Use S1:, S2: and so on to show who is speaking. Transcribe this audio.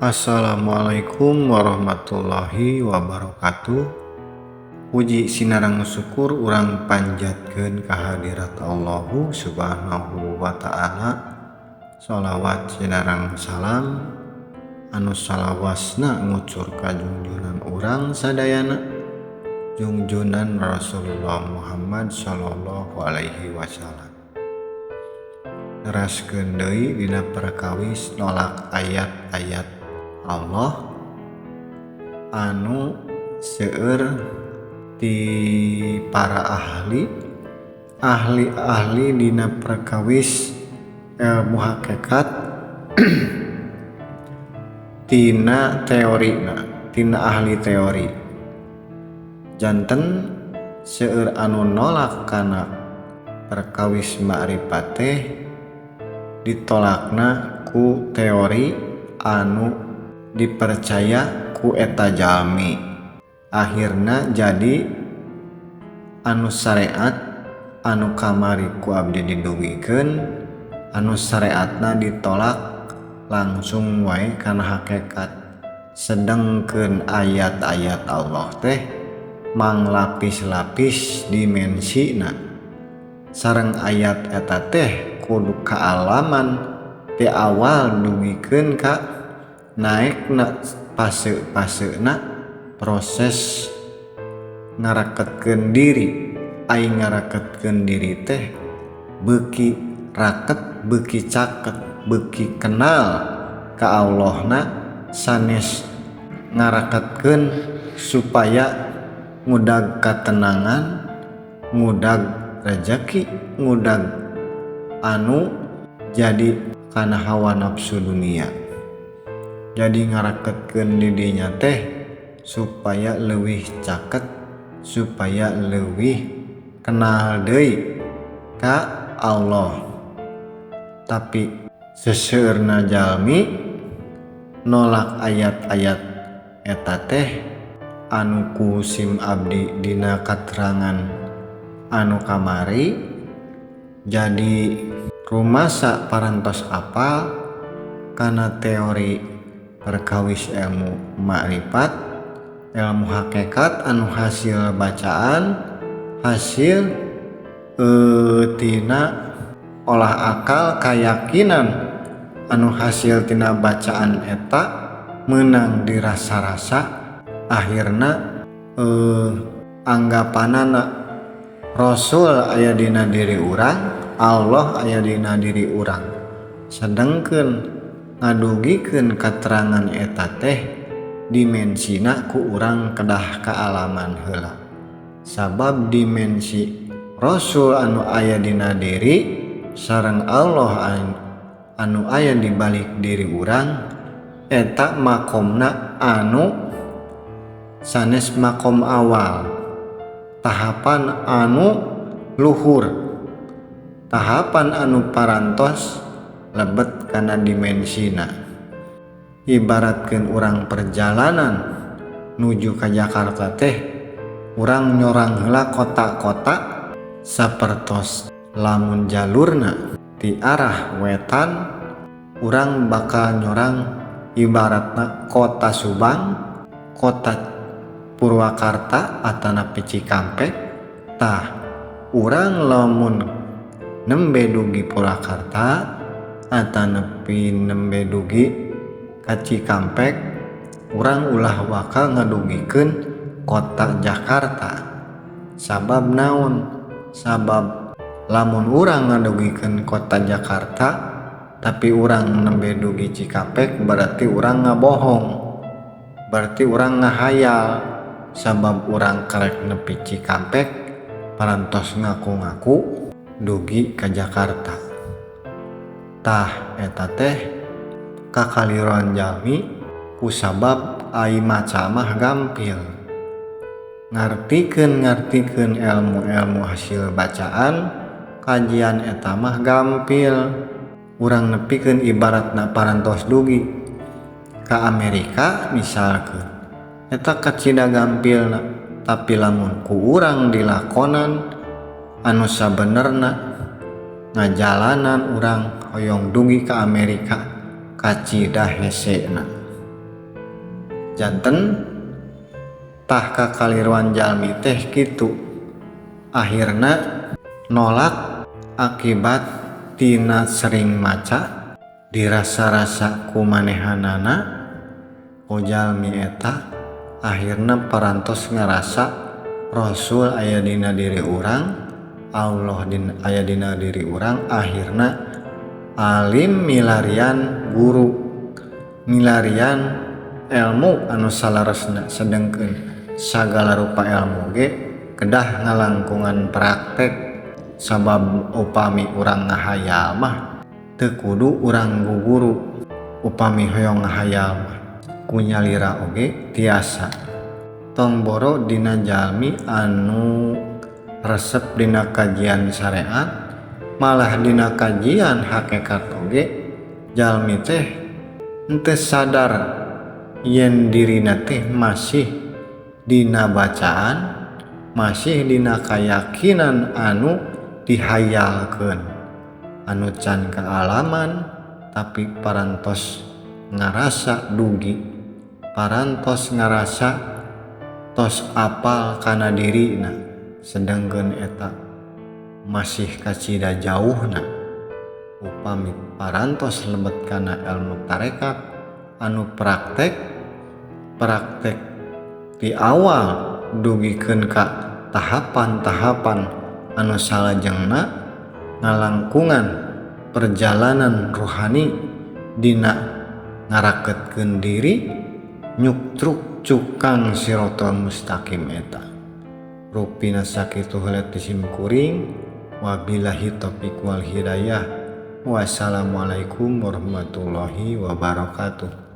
S1: Assalamualaikum warahmatullahi wabarakatuh. Puji sinareng syukur urang panjatkeun kehadirat Allahu Subhanahu wa Ta'ala. Sholawat sinareng salam anu salawasna ngucur ka junjunan urang sadayana, junjunan Rasulullah Muhammad Shallallahu Alaihi Wasallam. Neraskeun deui dina perkawis nolak ayat-ayat Allah anu seueur ti para ahli ahli-ahli dina perkawis ilmu hakikat, tina teorina, tina ahli teori. Janten seueur anu nolak kana perkawis ma'rifat teh ditolakna ku teori anu dipercaya ku eta jalmi. Akhirna jadi anu syariat anu kamari ku abdi didugikeun, anu syariatna ditolak langsung wae kana hakikat, sedengkeun ayat-ayat Allah teh manglapis-lapis dimensina. Sareng ayat eta teh kudu kaalaman ti awal dugikeun ka naekna fase-fasena proses ngaraketkeun diri. Ai ngaraketkeun diri teh beuki raket, beuki caket, beuki kenal ka Allahna, sanes ngaraketkeun supaya ngudag katenangan, ngudag rejeki, ngudag anu jadi kana hawa nafsu dunia. Jadi ngaraketkeun didinya teh supaya leuwih caket, supaya leuwih kenal deui ka Allah. Tapi seseueurna jalmi nolak ayat-ayat eta teh anu ku sim abdi dina katerangan anu kamari, jadi rumasa parantos apal kana teori perkawis ilmu ma'rifat, ilmu hakikat anu hasil bacaan, hasil tina olah akal kayakinan anu hasil tina bacaan eta menang dirasa-rasa, akhirna anggapanana Rasul aya dina diri urang, Allah aya dina diri urang. Sedengkeun ngadugikeun katerangan eta teh dimensina ku urang kedah kaalaman heula. Sabab dimensi Rasul anu aya dina diri sareng Allah anu aya di balik diri urang eta makomna anu sanes makom awal, tahapan anu luhur, tahapan anu parantos lebet kana dimensina. Ibaratkeun urang perjalanan nuju ka Jakarta teh, urang nyorang heula kota-kota sapertos lamun jalurna ti arah wetan, urang bakal nyorang ibaratna kota Subang, kota Purwakarta atanapi Cikampek. Tah urang lamun nembe dugi Purwakarta atanapi nembe dugi ka Cikampek, urang ulah bakal ngadugikeun kota Jakarta. Sabab naon? Sabab lamun urang ngadugikeun kota Jakarta tapi urang nembe dugi Cikampek, berarti urang ngabohong, berarti urang ngahayal. Sabab urang karek nepi Cikampek parantos ngaku-ngaku dugi ka Jakarta. Tah eta teh kakaliruan jalmi kusabab ai maca mah gampil, ngartikeun ilmu-ilmu hasil bacaan kajian eta mah gampil. Urang nepikeun ibaratna parantos dugi ka Amerika misalkeun, eta kacida gampilna. Tapi lamun ku urang dilakonan anu sabenerna ngajalanan urang hoyong dugi ka Amerika, kacida hesena. Janten tah kakaliruan jalmi teh kitu akhirna nolak akibat tina sering maca dirasa-rasa ku manehanana ku jalmi eta akhirna parantos ngarasa Rasul aya dina diri urang, Allah aya dina diri urang, akhirna alim milarian guru, milarian ilmu anu salaresna, sedengkeun sagala rupa ilmu ge kedah ngalangkungan praktek. Sabab upami urang ngahayal mah teu kudu urang guguru, upami hoyong ngahayal mah ku nyalira oge tiasa. Tong boro dina jalmi anu resep dina kajian syariat, malah dina kajian hakikat oge jalmi teh henteu sadar yen dirina teh masih dina bacaan, masih dina kayakinan anu dihayalkeun, anu can kaalaman tapi parantos ngarasa dugi, parantos ngarasa tos apal kana dirina, sedengkeun eta masih kacida jauhna. Upami parantos lebet kana ilmu tarekat anu praktek di awal dugikeun ka tahapan-tahapan anu salajengna ngalangkungan perjalanan ruhani dina ngaraketkeun diri nyuktruk cukang sirotol mustaqim eta. Rupina sakitu heula ti simkuring, wabillahi taufiq wal hidayah. Wassalamualaikum warahmatullahi wabarakatuh.